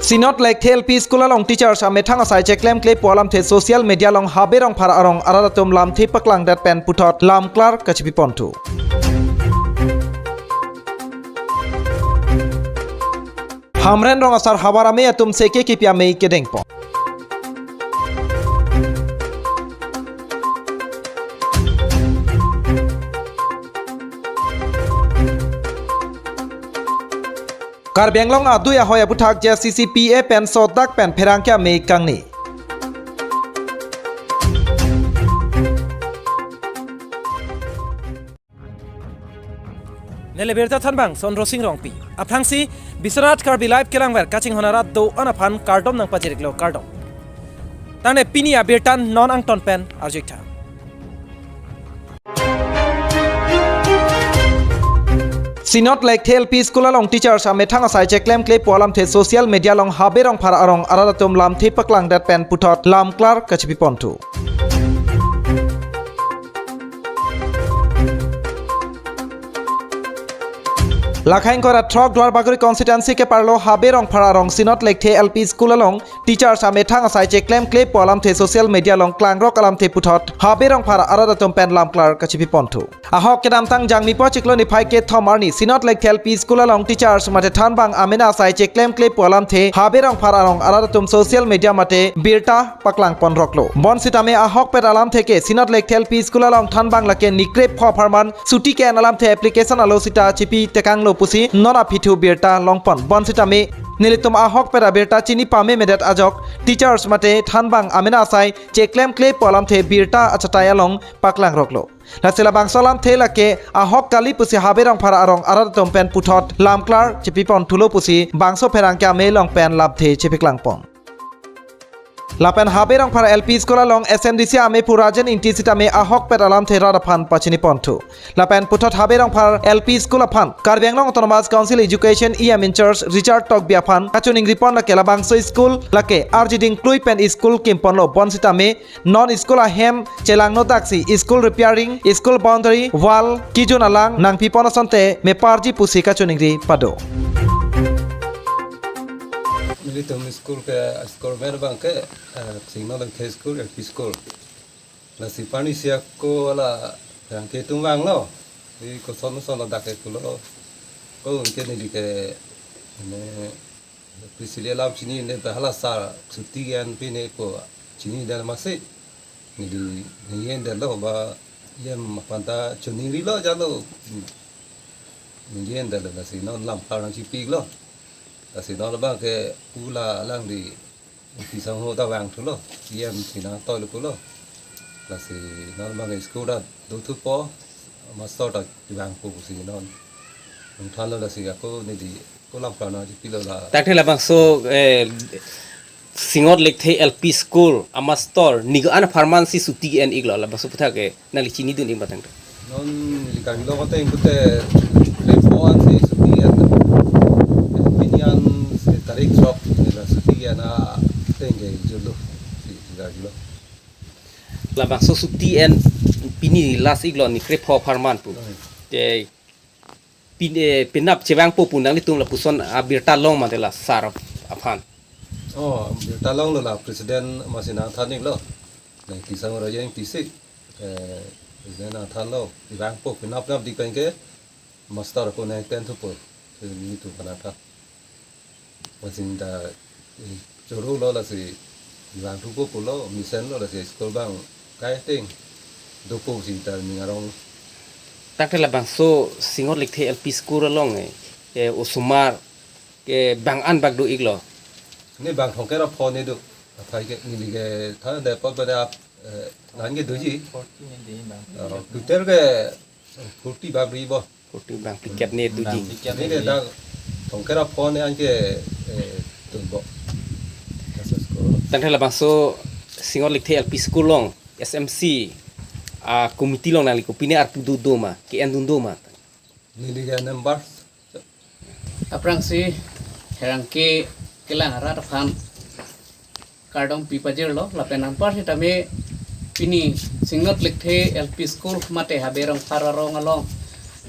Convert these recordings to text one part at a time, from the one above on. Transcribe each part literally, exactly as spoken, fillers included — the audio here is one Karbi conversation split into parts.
Sinot Lekthe L P School along teachers amethang asai cheklem klepo alamthe social media along Habe Rongphar arong arat atum lamthe paklangdet pen puthot lamklar kachipi ponthu. Hamren rong asar havar amei atum seke kipi amei kedengpon. Karbi Anglong adui ahoi aputhak J C C P A pen sodak pen pherangke amei kangni. Neli birta thanbang Sondro Sing Rongpi. Aphrangsi Biswanath Karbi Live kelangver kachinghon arat do-an aphan kardom nangpajir-iklo, kardom. Tangte pini abirta non angton pen arju-iktha. Sinot Lekthe L P School along teachers amethang asai cheklem klepo alamthe social media along Habe Rongphar arong arat atum lamthe paklangdet pen puthot lamklar kachipi ponthu. Lakhang kora throk Duar Bagori constituency keparlo Habe Rongphar arong Sinot Lekthe L P School along teachers amethang asai cheklem klepo alamthe social media along klangrok alamthe puthot Habe Rongphar arat atum pen lamklar kachipi ponthu. Ahok kedamtang Jangmi po chiklo niphai kethom arni Sinot Lekthe L P School along teachers mate thanbang amena asai cheklem klepo alamthe Habe Rongphar arong arat atum social media mate birta paklang ponroklo. Bonsitame ahokpet alamthe ke Sinot Lekthe L P School along thanbang lake nikrep pho apharman suti ke-en alamthe application alo sita chipi tekanglo pusi non aphi thu birta longpon. Bonsitame nelitum ahokpet abirta chini pamemedet ajok teachers mate thanbang amena asai cheklem klepo alamthe birta achatai along paklangroklo. Lasi labangso alamthe lake ahok kali pusi Habe Rongphar arong arat atum pen puthot lamklar chipi ponthulo pusi bangso pherangke amei along pen lamthe chipiklang pon. Lapen Habe Rongphar L P School along S M D C amei pu Rajen Ingti sitame ahokpet alamthe rat aphan pachini ponthu. Lapen puthot Habe Rongphar L P School aphan Karbi Anglong Autonomous Council Education E M in charge Richard Tokbi aphan kachiningri pon lake labangso school lake arjiding klui pen school kimponlo, bonsitame non school ahem chelangno daksi school repairing, school boundary wall kijun alang nangpi pon asonte meparji pusi kachiningri pado. Nelitum school ke, school mer abang ke, eh, Sinot Lekthe School, L P School. Lasi pani siak ko ala yang ke tum vanglo. Di koson son ladak ke pulo. Ko unke neli ke ne Priscilla lam chini ne ta hala sar suti an pine ko chini dan masih. Neli neli en dan lo ba yam aphan ta chuning ri lo jalo. Neli en dan lo, lasi non lamklar nangchipiklo. Lasi non labang ke ula alangli Ingti sangho ta vangthulo, E M si nangtoi lo pulo. Lasi non labang ke school ta dothupo, master ta vangpo pusi non nangthanlo, lasi ako neli ko lamklar nangchipilo la. Tangte labangso, eh, Singot Lekthe L P School amaster ni ko-an apharman si suti en-iklo, labangso aputhak ke nangli chinidun-ik ma tangte. Non neli kanglo kote ingkute report si suti en. Pini an si tarik throk neli la suti en ateng ke jolo si, si kanglo. Labangso suti en pini last-iklo, nikrep pho apharman pu. Hmm. Te pin, eh, penap chevangpo pu nanglitum lapuson abirta long mate la sar aphan? Oh, birta longlo, la president amatsi nangthan-iklo. Nangti sang raja yang pisik. Eh, president nangthanlo. Ivangpo penap nap di pen ke master ko nangthan thupo. Nelitum aphan nangthan. Amatsi ta, eh, choro lo, lasi ivangthupo pulo, mesenlo, lasi school abang kai ateng dopo si ta ning arong. Tangte labangso Singot Lekthe L P School along, eh, eh, osomar ke bang-an bak do-iklo? Ne bang thomkep ra pho ne do. Athai ke neli ke tha de pot pada, eh, lan ke doji. Forty ne de bang. Oh, total ke forty bak doji bo. Forty bang ticket ne doji. Bang ticket ne ke de. Dak thomkep ra pho ne anke, eh, tun bo. Kasus ko. Tangte labangso Singot Lekthe L P School along S M C a committee along nangli kopine arpu do do ma, ke-endun do ma? Neli ke members. Aphrangsi pherangke kelang arat aphan kardom pipajirlo, lapen anpar sitame pini Singot Lekthe L P School mate Habe Rongphar arong along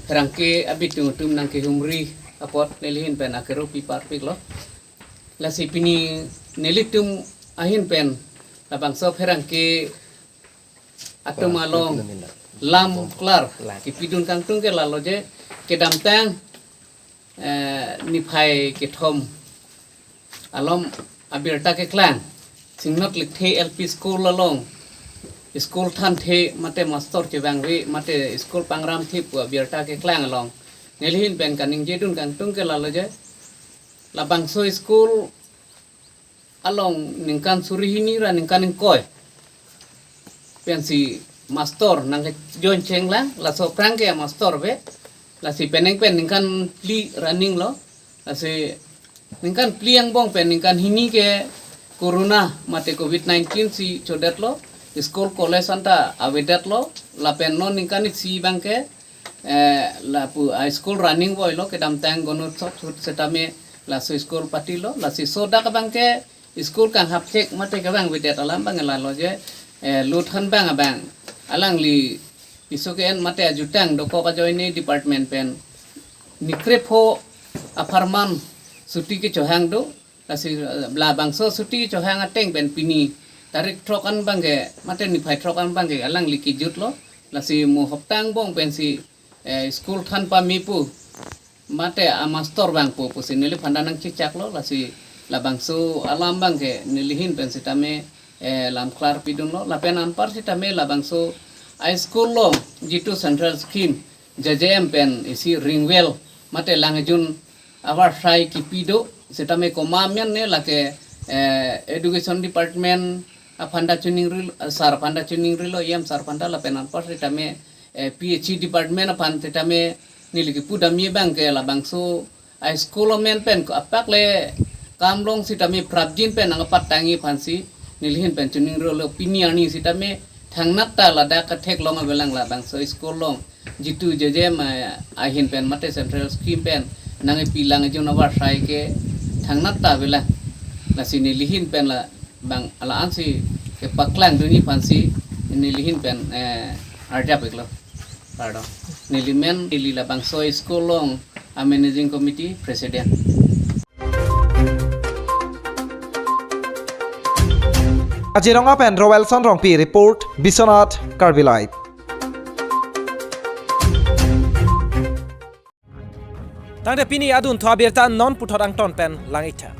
pherangke abitung atum nangkehumri apot nelihin pen akero piparpiklo. Lasi pini nelitum ahin pen labangso pherangke atum along lam klar kipidun kangtung ke lalo je kedamtang, eh, niphai kethom alom abirta keklang Singnot Lekthe L P School along school thanthe mate master chevangve mate school pangramthe pu abirta keklang along nelihin pen kaningjedun kangtung ke lalo je labangso school along ningkan suri hini ra ningkan ingkoi pensi master nangkejoin chenglang, laso aphrang ke master ave, lasi penang pen ningkan phli running lo, lasi ningkan phli angbong pen ningkan hini ke corona mate covid nineteen si chodetlo, school college anta avedetlo, lapen non ningkan isi abang ke, eh, lapu a school running voilo, kedamtang Ganotsav ahut setame laso school patilo, lasi sodak abang ke school kanghap chek mate kevangvedet alam abang lalo je, eh, luthan abang abang alangli piso ke-en mate ajutang dokok ajoine department pen nikrepho apharman chuti kechohang do, lasi, eh, labangso chuti chohang ateng pen pini tarik throk an abang ke mate niphai throk an abang ke alangli kejutlo, lasi mo hopta angbong pensi, eh, school than pame pu mate amaster vangpo pusi neli aphanta nangchechaklo, lasi labangso alam abang ke nelihin pen setame, eh, lam klar pidunlo, lapen anpar setame labangso a school along jitu central scheme J J M pen isi ring well mate lang ejun avarsai kipi do, setame komat amen ne lake, eh, education department aphanta chiningrilo, sir aphanta chiningrilo, E M sir aphanta lapen anpar setame, eh, P H E department aphan setame neli kipu damji abang ke labangso a school amen pen ko apak le kam long setame prapjin pen nangpattangji aphansi nelihin pen chiningrilo, pini arni setame thangnat ta ladak ketheklong avelang labangso school along jitu J J M ahin pen mate central scheme pen nangkepi lang ejun avarsai ke thangnat ta avelang, lasi nelihin pen labang ala-ansi kepaklangdunji aphansi nelihin pen, eh, arjap iklo. Pardon. Neli men, neli labangso school along a managing committee president. Kaziranga pen Roelson Rongpi report, Biswanath Karbi Live. Tangte pini adunthu abirta non puthot angton pen lang-iktha.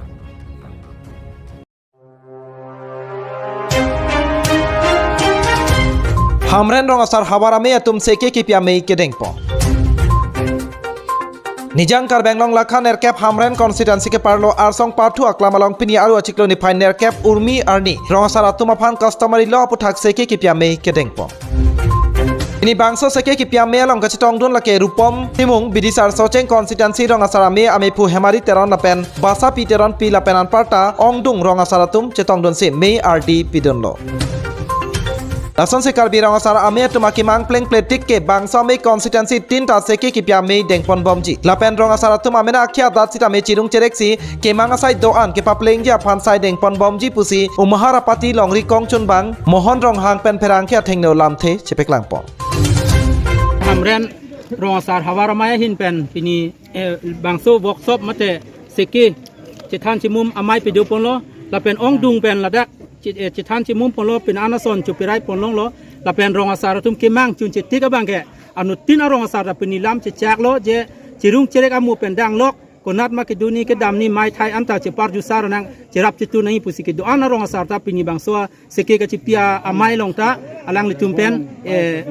Hamren rong asar havar amei atum seke kipi amei kedengpon. Nijang Karbi Anglong lakha nerkep Hamren constituency keparlo Arsong Pathu aklam along pini aru achiklo niphai nerkep urmi arni rong asar atum aphan customary law aputhak seke kipi amei kedengpon. Pini bangso seke kipi amei along kachetongdun lake Rupom Timung, Bidisar Socheng constituency rong asar amei, ameiphu Hemari Teron lapen Basapi Teronpi lapen anparta ongdung rong asar atum chetongdunsi mei ardi pidunlo. Lasonsi Karbi rong asar amei atum akemang plengpletik ke bangso amei constituency tin ta seke kipi amei dengponbomji. Lapen rong asar atum amena akhei adat sitame chirung chereksi kemang asai do-an kepaplengji aphan sai dengponbomji pusi Umahar apati longri kongchunbang Mohon Ronghang pen pherangke athengno lamthe chepaklangpon. Hamren rong asar havar amei ahin pen pini, eh, bangso workshop mate seke chethan chemum amei pidoponlo, lapen ongdung pen ladak che-, eh, chethan chemumponlo, pini an ason chopiraiponlonglo, lapen rong asar atum kemang chunchetik abang ke anuttin arong asar ta pini lam chechaklo je chirung cherek amu pen danglok, konat ma keduni kedamni mei thai anta cheparjusar nang cherap chetu nangji pusi kedo-an arong asar ta pini bangso seke kachipi amei along ta alanglitum pen, eh,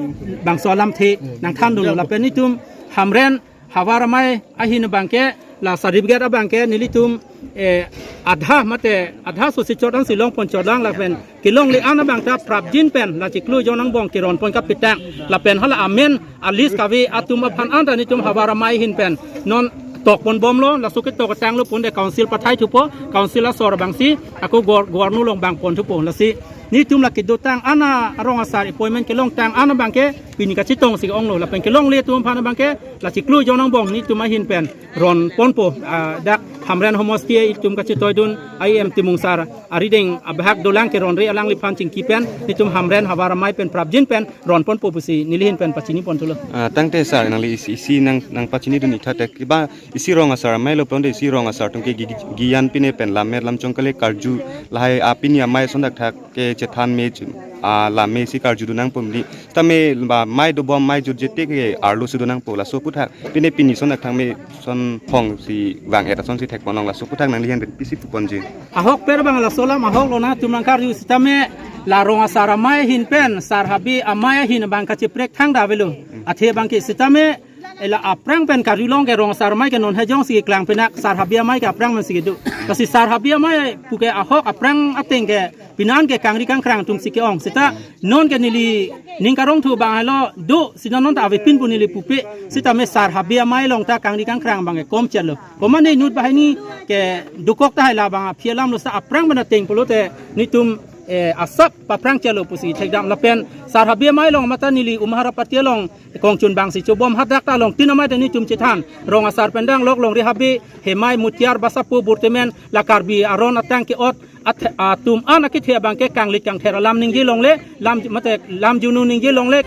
bangso alamthe nangthandunlo. Lapen itum Hamren havar amei ahin abang ke la certificate abang ke nelitum, eh, adha mate adha sosi chot ansi longpon chotlang, lapen kelongle an abang ta prapjin pen la chiklo jon angbong keronpon kapitang, lapen hala amen a list kave atum aphan anta nelitum havar amei ahin pen non tokponbomlo, laso ketok ketanglo pon de council pathaithupo, council asor abangsi ako gor-, governor along bangponthupo, lasi Netum la kedotang an arong asar appointment kelongtang an abangke pini kachetongsi ke-onglo, lapen kelongle atum aphan abangke la chiklo jong angbong netum ahin pen ron ponpo, ah, dak Hamren homosti itum kachetoidun I M Timung sar arideng abahak dolang ke ronre alangliphan chingki pen netum Hamren havar amei pen prapjin pen ron ponpo pusi nelihin pen pachini ponthulo. Ah, tangte sar nangli isi, isi nang, nangpachinidun itha tek kiba isi rong asar amei lo ponde isi rong asar atum ke gi-, gi-, giyan pine pen lammet lam chongkale karju lahai apini amei ason thakthak ke chethan me chu, ah, lam me si karjudun nangpo mili. Sitame ba mei dobom mei jutje te ke arlo si do nangpo laso aphuthak. Pine pini ason thakthak me ason phong si vang-et ason si thekponlong laso aphuthak nanglihin pen pisi puponji. Ahokpet abang laso alam ahok lonang atum nangkarju sitame la rong asar amei ahin pen sar Habe amei ahin abang kacheprek thangta avelo. Athe abangke sitame ela aphrang pen karjulong ke rong asar amei ke non hejong si keklang penak sar Habe amei ke aphrang man si kedo. Lasi sar Habe amei puke ahok aphrang ateng ke pinan ke kangri kangkrang atum si ke-ong. Sita non ke neli ning karongthu abang helo do sita non ta avepin pu neli pupe. Sitame sar Habe amei along ta kangri kangkrang abang ke kom chalo. Komane inut banghini ke dokok tahai labang aphi alam lo sita aphrang pen ateng pulote netum, eh, asap paphrang chalo pusi thekdam lapen sar Habe amei along mate neli Umharapati along kongchun abang si chobom hadak ta along tin amei ta netum chethan. Rong asar pen danglok longri Habe, hemai mutiar basapo burtemen la Karbi aron atang ke-ot at-, atum an akethe abangke kanglit kangther alam ningje longle, lam mate lam junu ningje longle.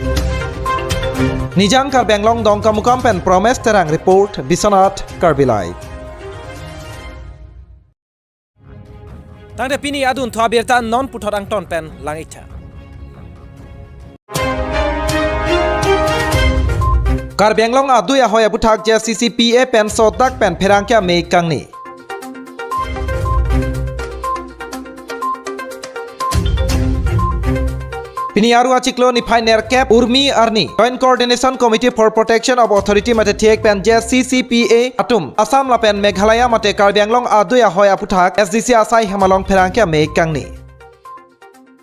Nijang Karbi Anglong Dongkamukam pen Promes Terang report, Biswanath Karbi Live. Tangte pini adunthu abirta non puthot angton pen lang-iktha. Karbi Anglong adui ahoi aphuthak J C C P A pen sodak pen pherangke amei kangni. Pini Aru achiklo niphai nerkep Urmi arni Joint Coordination Committee for Protection of Authority mate thek pen J C C P A atum Assam lapen Meghalaya mate Karbi Anglong adui ahoi aphuthak S D C asai hem along pherangke amei kangni.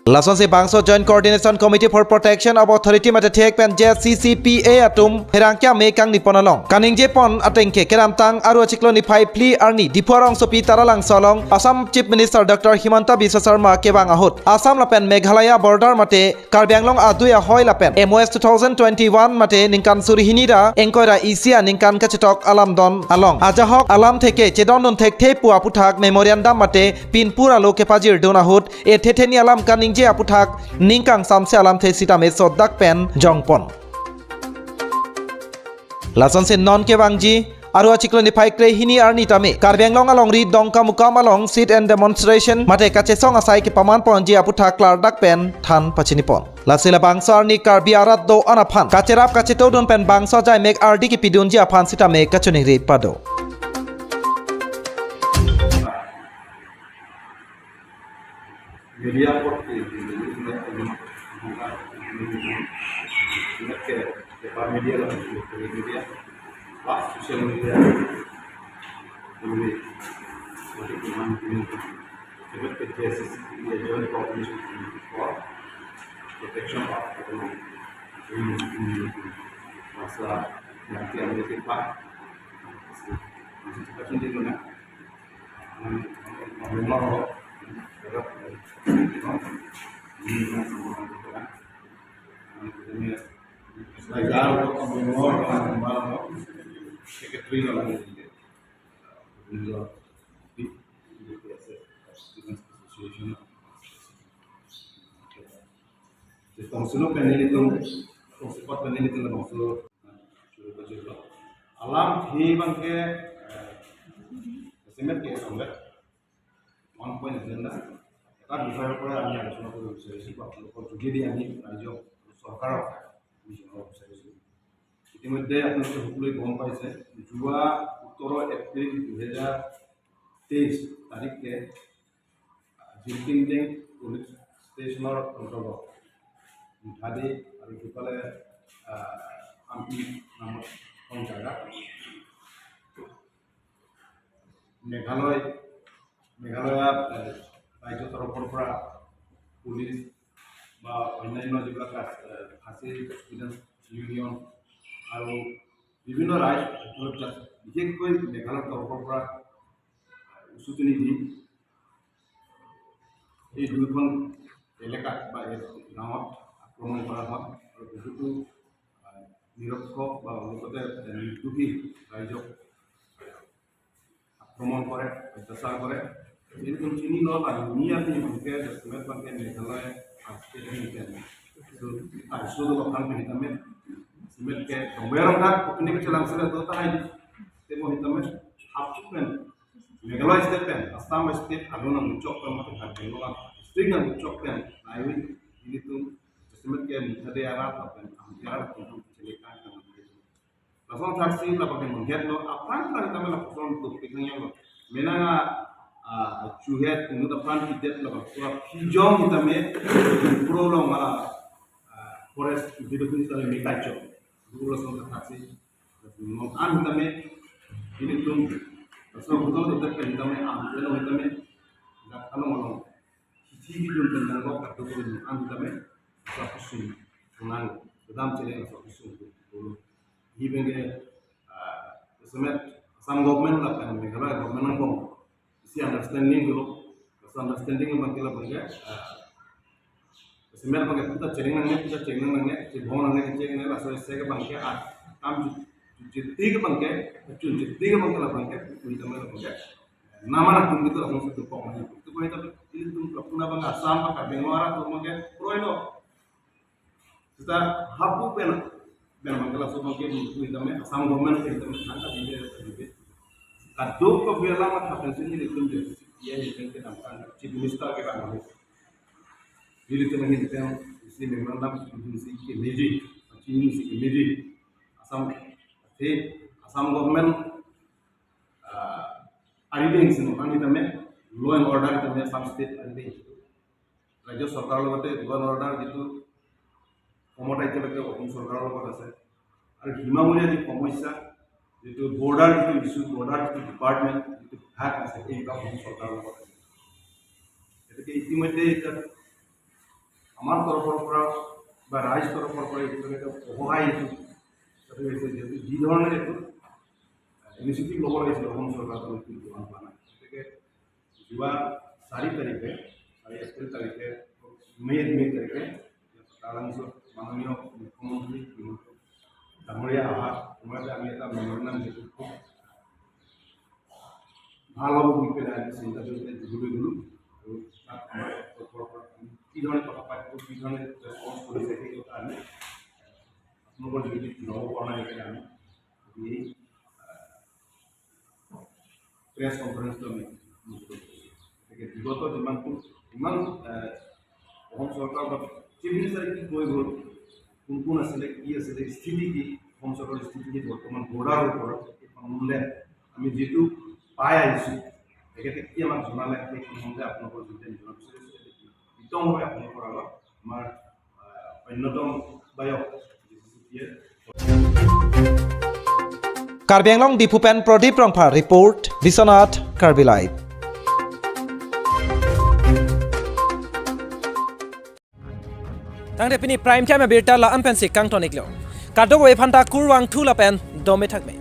Lasonsi bangso Joint Coordination Committee for Protection of Authority mate thek pen J C C P A atum pherangke amei kangni pon along kaningje pon ateng ke kedamtang Aru achiklo niphai phli arni Diphu arongsopi Taralangso along Assam Chief Minister Doctor Himanta Biswa Sarma kevang ahut Assam lapen Meghalaya border mate Karbi Anglong adui ahoi lapen M O S two thousand twenty-one mate ningkan suri hini ra ingkoi ra isi aningkan kachetok alamdon along ajahok alamthe ke chedondun thekthe pu aphuthak memorandum mate pinpur alo kepajirdun ahut ethe theni alam kaningje aphuthak ning kangsamse alamthe sitame sodak pen jongpon. Lasonsi non kevangji Aru achiklo niphai krehini arni tame Karbi Anglong alongri Dongkamukam along sit and demonstration mate kachesong asai kepaman ponji aphuthak klardak pen than pachini pon. Lasi labangso arni Karbi arat do-an aphan kacherap kachetodun pen bangso ajaimek ardi kepidunji aphan sitame kachiningri pado. Media korte, media, media, plus social media, protection of masa yang kita ambil kita. Kongsi lo pen nelitum, kongsi pot pen nelitum bangso alam hi abangke, eh, estimate ke sampai one point agenda. এটা বিষয়ৰ পৰা আমি আলোচনা কৰিব বিচাৰিছোঁ বা আপোনালোকৰ যোগেদি আমি ৰাইজক, চৰকাৰক আমি জনাব বিচাৰিছোঁ। ইতিমধ্যে আপোনালোকে সকলোৱে গম পাইছে, যোৱা সোতৰ এপ্ৰিল দুহেজাৰ তেইছ তাৰিখে জিংটিংটেং পুলিচ ষ্টেচনৰ অন্তৰ্গত মুঠাদি আৰু সিফালে, আহ, আম্পি নামৰ এখন জাগা মেঘালয়, মেঘালয়, আহ, ৰাজ্য তৰফৰ পৰা পুলিচ বা অন্যান্য যিবিলাক আছে, আহ, খাচী ষ্টুডেণ্ট ইউনিয়ন আৰু বিভিন্ন ৰাইজ, বিশেষকৈ মেঘালয়ৰ তৰফৰ পৰা উচুটনি দি এই দুয়োখন এলেকাত বা এই গাঁৱত আক্ৰমণ কৰা হয় আৰু বহুতো, আহ, নিৰক্ষৰ বা লগতে নিৰ্দোষী ৰাইজক আক্ৰমণ কৰে, অত্যাচাৰ কৰে। Jadi kunci ini lo lah, niat ni bangke, jasemet bangke Meghalaya, pasti ini kan. So, tahu sudah lo kan kita met, semet ke, dong berang kan, ini kecelang sudah tuh tahu. Tapi kita met, hapus kan. Meghalaya state pen, Assam state along nangchok pen, mate Karbi Anglong district nangchok pen, naiwi, ilitum, jasemet ke Muthade arat, lapen Amti arat, ilitum, chelek kan, kan. Lason thaksi, lapen ke menghet lo, apran apran kita mela kosong tuh, pikir yang lo. Mena, ah, chuhet, inut apran kidet, lapen pura pijong kita me, pro lo mala, ah, forest, itu pun kita me kacau. Dulu lason thaksi. Mong an hitame, ilitum, so betul betul kan hitame, am, ilo hitame, dak along along, hithi hidun tentang lo katu ko an hitame, sa kusum, tunang, kedam cheleng sa kusum, dulu. Hi bengke, ah, semet, Assam government lapen Meghalaya government nangkong, isi understanding dulu, so understanding bangke la bangke, ah, semet bangke puta cheleng nangne, puta cheleng nangne, chebong nangne, cheleng nangne, laso isi ke bangke, ah, kam ju-, ju-, jeti ke bangke, ju-, jeti ke bangke la bangke, puta mela bangke. Nama na kum gitu langsung satu pok nangne. Itu kau itu, ilitum puna bangke Assam, bangke Bangalore, atau bangke, pro ilo. Seta hapu pen, pen bangke laso bangke, ilitum me Assam government ke ilitum tangka bibe, bibe. Kaduk ko biar lama happen sini ilitum je, ya ilitum ke tangka Chief Minister ke bang. Jadi itu mungkin yang isi memorandum isi ke meji, isi ke meji. Assam, eh, Assam government, ah, arideng sini, kan kita me law and order kita me Assam state arideng. ৰাজ্য চৰকাৰৰ লগতে law and order যিটো ক্ষমতা এতিয়ালৈকে অসম চৰকাৰৰ লগত আছে। আৰু সীমামূৰীয়া যি সমস্যা, যিটো বৰ্ডাৰ যিটো ইছ্যু, বৰ্ডাৰ যিটো ডিপাৰ্টমেণ্ট, যিটো বিভাগ আছে, এই বিভাগ অসম চৰকাৰৰ লগত আছে। গতিকে ইতিমধ্যে এতিয়া আমাৰ তৰফৰ পৰা বা ৰাইজ তৰফৰ পৰা এইটো এটা সহায় এইটো এইটো হৈছে, যিহেতু যি ধৰণে এইটো ইনিচিয়েটিভ ল'ব লাগিছিল অসম চৰকাৰৰ পৰা, কিন্তু লোৱা হোৱা নাই। গতিকে যোৱা চাৰি তাৰিখে, চাৰি এপ্ৰিল তাৰিখে, মে, মে তাৰিখে, তাৰ পিছত মাননীয় মুখ্যমন্ত্ৰী ডাঙৰীয়া অহা সময়তে আমি এটা মেমৰেণ্ডাম যিটো খুব ভাল হ'ব বুলি পেলাই আমি চিন্তা কৰি পেলাই দিবলৈ গ'লো। আৰু তাত আমাৰ তৰফৰ পৰা আমি কি ধৰণে কথা পাতিব, কি ধৰণে ৰেছপন্স কৰিছে, সেই কথা আমি আপোনালোকৰ যোগেদি জনাব পৰা নাই। সেইকাৰণে আমি এই, আহ, প্ৰেছ কনফাৰেন্সটো আমি মুকলি কৰিছোঁ। গতিকে বিগত যিমানটো, ইমান, আহ, অসম চৰকাৰ বা চিফ মিনিষ্টাৰে কি কৈ গ'ল, কোন কোন আছিলে, কি আছিলে, স্থিতি কি, অসম চৰকাৰৰ স্থিতি কি বৰ্তমান বৰ্ডাৰৰ ওপৰত, এই সম্বন্ধে আমি যিটো পাই আহিছোঁ, তেখেতে কি আমাক জনালে, সেই সম্বন্ধে আপোনালোকৰ যোগেদি জনাব বিচাৰিছোঁ। বিতংভাৱে আপোনালোকৰ আগত আমাৰ, আহ, অন্যতম বায়ক জে চি চি পিয়ে Karbi Anglong Diphu pen Pradip Rongphar report, Biswanath Karbi Live. Tangte pini Prime Time abirta la-an pensi kangton iklo. Kadokave aphanta kurvangthu lapen dome thakme.